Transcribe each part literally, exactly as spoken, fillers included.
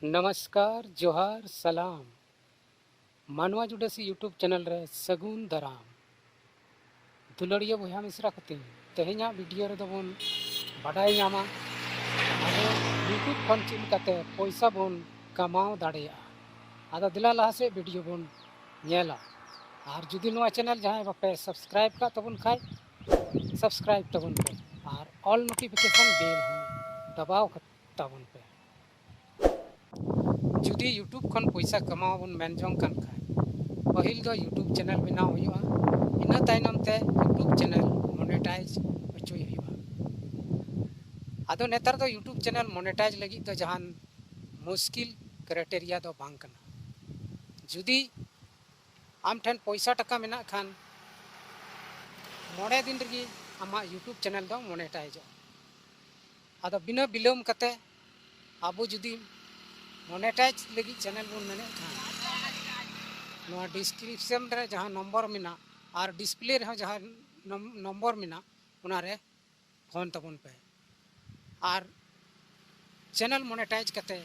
ᱱᱚᱢᱚᱥᱠᱟᱨ, ᱡᱚᱦᱟᱨ, ᱥᱟᱞᱟᱢ᱾ ᱢᱟᱱᱣᱟ ᱡᱩᱰᱟᱹᱥᱤ YouTube channel ᱨᱮ ᱥᱟᱹᱜᱩᱱ ᱫᱟᱨᱟᱢ᱾ ᱫᱩᱞᱟᱹᱲᱤᱭᱟᱹ ᱵᱚᱭᱦᱟ ᱢᱤᱥᱨᱟ ᱠᱚ ᱛᱤᱧ, ᱛᱮᱦᱮᱧᱟᱜ ᱵᱷᱤᱰᱤᱭᱳ ᱨᱮᱫᱚ ᱵᱚᱱ ᱵᱟᱰᱟᱭ ᱧᱟᱢᱟ ᱟᱵᱚ YouTube ᱠᱷᱚᱱ ᱪᱮᱫ ᱞᱮᱠᱟᱛᱮ ᱯᱚᱭᱥᱟ ᱵᱚᱱ ᱠᱟᱢᱟᱣ ᱫᱟᱲᱮᱭᱟᱜᱼᱟ᱾ ᱟᱫᱚ ᱫᱮᱞᱟ ᱞᱟᱦᱟ ᱥᱮᱫ ᱵᱷᱤᱰᱤᱭᱳ ᱵᱚᱱ ᱧᱮᱞᱟ᱾ ᱟᱨ ᱡᱩᱫᱤ ᱱᱚᱣᱟ ᱪᱮᱱᱮᱞ ᱡᱟᱦᱟᱸᱭ ᱵᱟᱯᱮ ᱥᱟᱵᱥᱠᱨᱟᱭᱤᱵ ᱠᱟᱜ ᱛᱟᱵᱚᱱ ᱠᱷᱟᱡ, ᱥᱟᱵᱥᱠᱨᱟᱭᱤᱵ ᱛᱟᱵᱚᱱ ᱯᱮ ᱟᱨ ᱚᱞ ᱱᱳᱴᱤᱯᱷᱤᱠᱮᱥᱚᱱ ᱵᱮᱞ ᱦᱚᱸ ᱫᱟᱵᱟᱣ ᱛᱟᱵᱚᱱ ᱯᱮ᱾ ᱡᱩᱫᱤ YouTube ᱠᱷᱚᱱ ᱯᱚᱭᱥᱟ ᱠᱟᱢᱟᱣ ᱵᱚᱱ ᱢᱮᱱ ᱡᱚᱝ ᱠᱟᱱ ᱠᱷᱟᱡ, ᱯᱟᱹᱦᱤᱞ ᱫᱚ YouTube ᱪᱮᱱᱮᱞ ᱵᱮᱱᱟᱣ ᱦᱩᱭᱩᱜᱼᱟ, ᱤᱱᱟᱹ ᱛᱟᱭᱱᱚᱢ ᱛᱮ YouTube ᱪᱮᱱᱮᱞ ᱢᱚᱱᱮᱴᱟᱭᱤᱡᱽ ᱦᱚᱪᱚᱭ ᱦᱩᱭᱩᱜᱼᱟ᱾ ᱟᱫᱚ ᱱᱮᱛᱟᱨ ᱫᱚ YouTube ᱪᱮᱱᱮᱞ ᱢᱚᱱᱮᱴᱟᱭᱤᱡᱽ ᱞᱟᱹᱜᱤᱫ ᱫᱚ ᱡᱟᱦᱟᱱ ᱢᱩᱥᱠᱤᱞ ᱠᱨᱟᱭᱴᱮᱨᱤᱭᱟ ᱫᱚ ᱵᱟᱝ ᱠᱟᱱᱟ᱾ ᱡᱩᱫᱤ ᱟᱢ ᱴᱷᱮᱱ ᱯᱚᱭᱥᱟ ᱴᱟᱠᱟ ᱢᱮᱱᱟᱜ ᱠᱷᱟᱱ, ᱢᱚᱬᱮ ᱫᱤᱱ ᱨᱮᱜᱮ ᱟᱢᱟᱜ YouTube ᱪᱮᱱᱮᱞ ᱫᱚ ᱢᱚᱱᱮᱴᱟᱭᱤᱡᱚᱜᱼᱟ᱾ ᱟᱫᱚ ᱵᱤᱱᱟᱹ ᱵᱤᱞᱚᱢ ᱠᱟᱛᱮ ᱟᱵᱚ ᱡᱩᱫᱤ ᱢᱚᱱᱮᱴᱟᱭᱤᱡᱽ ᱞᱟᱹᱜᱤᱫ ᱪᱮᱱᱮᱞ ᱵᱚᱱ ᱢᱮᱱᱮᱫ ᱠᱷᱟᱱ, ᱱᱚᱣᱟ ᱰᱤᱥᱠᱨᱤᱯᱥᱚᱱ ᱨᱮ ᱡᱟᱦᱟᱸ ᱱᱚᱢᱵᱚᱨ ᱢᱮᱱᱟᱜ ᱟᱨ ᱰᱤᱥᱯᱞᱮ ᱨᱮᱦᱚᱸ ᱡᱟᱦᱟᱸ ᱱᱚᱢ-, ᱱᱚᱢᱵᱚᱨ ᱢᱮᱱᱟᱜ, ᱚᱱᱟᱨᱮ ᱯᱷᱳᱱ ᱛᱟᱵᱚᱱ ᱯᱮ ᱟᱨ ᱪᱮᱱᱮᱞ ᱢᱚᱱᱮᱴᱟᱭᱤᱡᱽ ᱠᱟᱛᱮ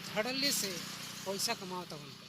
ᱫᱷᱟᱲᱟᱞᱞᱤ ᱥᱮ ᱯᱚᱭᱥᱟ ᱠᱟᱢᱟᱣ ᱛᱟᱵᱚᱱ ᱯᱮ᱾